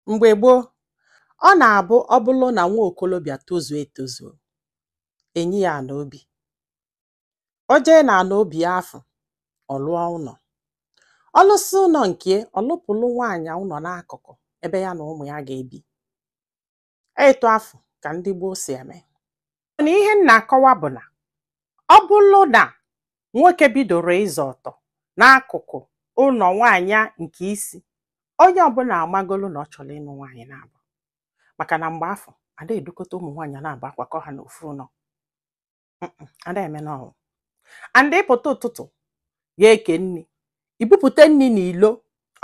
Mgbe gboo, ọ na-abụ ọ bụlụ na nwa okolobịa tozuo etozuo, enye ya ana obi. O jee na ana obi afụ, ọ lụọ ụnọ. Ọ lụsịa ụnọ nke ọ lụpụlụ nwaanyị ụnọ n'akụkụ ebe ya na ụmụ ya ga-ebi. Etu afụ ka ndị gboo si eme. Mana ihe m na-akọwa bụ na ọ bụlụ na nwoke bidoro ịzọ ọtọ n'akụkụ ụnọ nwaanyị nke isi, onye ọbụla amagolu na ọ chọrọ ịnụ nwaanyị naabọ, maka na mgbe afụ ada edukọta ụmụ nwaanyị naabọ akwakọ ha n'ofu ụnọ. Ada eme n'ọwụ. And ịpụta ụtụtụ ga-eke nni, ibupụta nni n'ilo,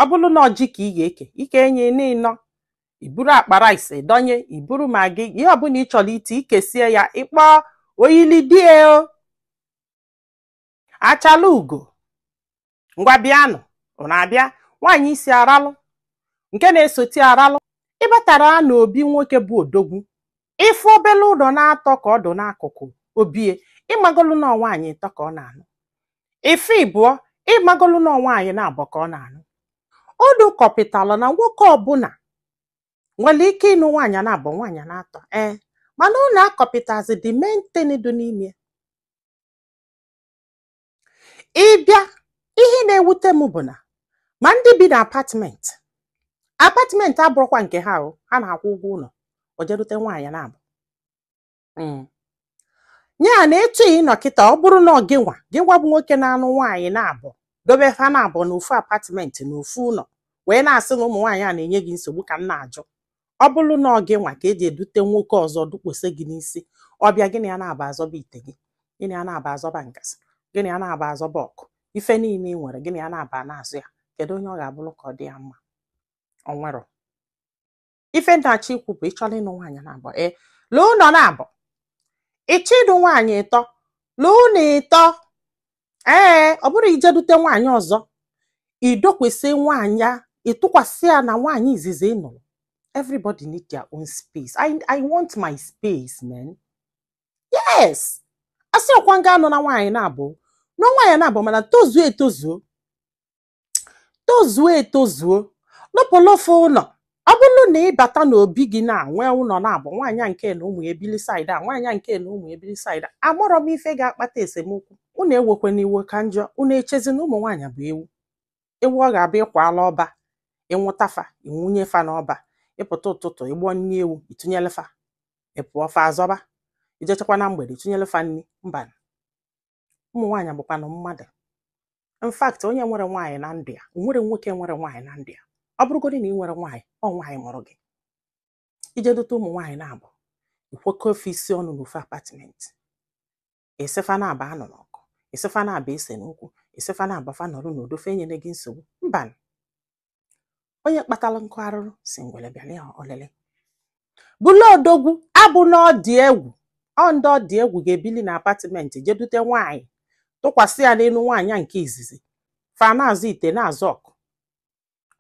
ọ bụrụ na ọjị ka ị ga-eke, ike enye n'ịnọ, iburu akpa rice dọnye, iburu Maggi, ihe ọbụla ị chọrọ iti, ikesie ya, ịkpọọ oyili die o achala ugo, ngwa bịanụ, unu abịa. Nwaanyị isi aralụ, nke na-esoti aralụ. Ịbatara n'obi nwoke bụ odogwu, ịfụ obele ụlọ na-atọ ka ọ dụ n'akụkụ obie, ịmagolu na nwaanyị ịtọ ka ọ na-anụ. Ife ịbụọ, ịmagolu na nwaanyị na-abọ ka ọ na-anụ. Unu kọpịtalụ na nwoke ọbụla nwere ike ịnụ nwaanyị na-abọ, nwaanyị na-atọ, ee, mana unu akọpịtazi the main thing dị n'ime. Ịbịa, ihe na-ewute m bụ na ma ndị bi na apartment, apartment abụrụkwa nke ha o, ha na-akwụ ụgwọ ụlọ, o jerute nwaanyị na-abụ. Ya na etu ị nọ kịta, ọ bụrụ na ọ gịnwa gịnwa bụ nwoke na-anụ nwaanyị na-abụ, dobe ha na-abụ n'ofu apartment n'ofu ụlọ, wee na-asị na ụmụ nwaanyị a na-enye gị nsogbu, ka m na-ajụ, ọ bụrụ na ọ gịnwa ka eji edute nwoke ọzọ dụkwasị gị n'isi, ọ bịa, gịnị ya na-aba azọba ite gị, gịnị ya na-aba azọba nkasị, gịnị ya na-aba azọba ọkụ, ife niile ị nwere, gịnị ya na-aba n'azụ ya, kedu onye ọ ga-abụrụ ka ọ dị ya mma? Ọ nwero ife na-achọ ikwu bụ ịchọrọ ịnụ nwaanyị na-abụ, ee, lụọ ụlọ na-abụ. Ịchọ ịnụ nwaanyị ịtọ, lụọ ụlọ ịtọ. Ee, ọ bụrụ ijedute nwaanyị ọzọ, idokwesị nwaanyị a, ịtụkwasị ya na nwaanyị izizi ị nụrụ. Everybody need their own space. I want my space, man. Yes, asị ọkwa nga anụ na nwaanyị na-abụ, na nwaanyị na-abụ, mana tozuo etozuo, tozuo etozuo, lụpụlụfụ ụlọ. Ọ bụrụ na ị bata n'obi gị na nwee ụlọ na-abụ, nwaanyị nke na ụmụ ebili side a, nwaanyị nke na ụmụ ebili side a, amụrọ m ife ga-akpata esemokwu. Unu ewekwe n'iwe ka njọ, unu echezi na ụmụ nwaanyị bụ ewu. Ewu ọ ga-abụ ịkwala ọba, ịnwụtafa, ịnwunye fa n'ọba, ịpụta ụtụtụ ịgbọ nni ewu ịtụnyelefa, ịpụọ fa azọba, ijechekwa na mgbede ịtụnyelefa nni. Mba, ụmụ nwaanyị bụkwanụ mmadụ. In fact, onye nwere nwaanyị na ndụ ya, o nwere nwoke nwere nwaanyị na ndụ ya, ọ bụrụgodị na ị nwere nwaanyị, ọ nwaanyị mụrụ gị, ije dote ụmụ nwaanyị na-abụ, ikwekọ ofe isi ọnụ n'ofu apartment, ịsịfa na-aba anọ n'ọkụ, ịsịfa na-aba ese n'okwu, ịsịfa na-aba fa nọrọ n'udo, fe enyere gị nsogbu. Mba, onye kpatara nkụ arụrụ si ngwele bịa ya olele bụla odogwu abụ na ọ dị egwu. Ọ ndị ọ dị egwu ga-ebili na apartment je dute nwaanyị tụkwasị ya n'elu nwaanyị nke izizi, fa na-azụ ite na-azụ ọkụ.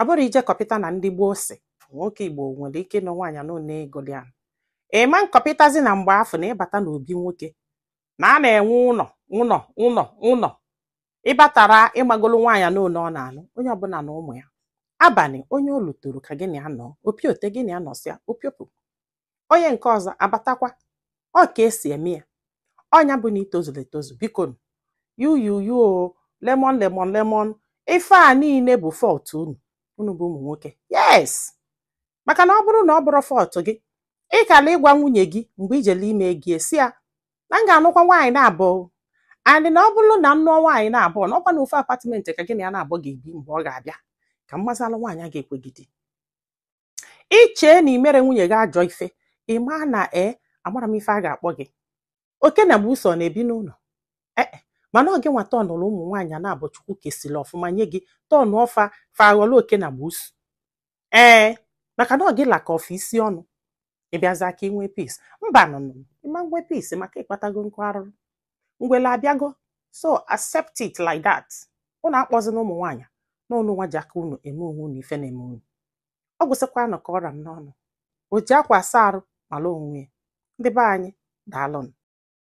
Ọ bụrụ ije kọpịta na ndị gboo si nwoke Igbo nwere ike ịnụ nwaanyị n'one ego ya, ịma nkọpịtazi na mgbe afọ na ịbata n'obi nwoke na a na-enwe ụlọ ụlọ ụlọ ụlọ, ịbatara ịgbagolu nwaanyị n'one ọ na-anụ, onye ọbụla na ụmụ ya, abalị onye o lutoro ka gị na ya nọ, opiote gị na ya nọsịa, opiopụ onye nke ọzọ abatakwa. Ọ ka esi eme ya, ọnya bụ na itozuru etozu. Biko, yuyuyu o lemon lemon lemon, ife a niile bụ fault unu, unu bụ ụmụ nwoke. Yes, maka na ọ bụrụ na ọ bụrụ fault gị, ị kala ịgwa nwunye gị mgbe ijele ime gị esi ya na m ga-anụkwa nwaanyị na-abụọ, and na ọ bụrụ na m nụọ nwaanyị na-abụọ, na ọkwa na ofu apartment ka gị na ya na-abụọ ga-ebi mgbe ọ ga-abịa, ka mmazalụ nwaanyị a ga-ekwegide. Ichee na imere nwunye gị ajọ ife, ị maa na ee, amara m ife a ga-akpọ gị. Oke na buso na-ebi n'ụlọ ee, mana ọ gị nwa tọnụrụ ụmụ nwaanyị na-abụ Chukwu kesịrị ọfụma nye gị, tọnụ ọfa fa aghọlụ oke na busu. Ee, maka na ọ gị laka ọfa isi ọnụ, ịbịaza ka inwe peace. Mba, nụnụ, ịma nwe peace maka ịkpatago nkụ arụrụ, ngwele abịago. So accept it like that. Unu akpọzina ụmụ nwaanyị n'ọnụ nwa ji aka unu eme onwe unu ife na-eme unu. Ọ gwụsịkwanụ ka ọra m n'ọnụ, o ji akwa asa arụ mala onwe ya. Ndị be anyị, daalụnụ.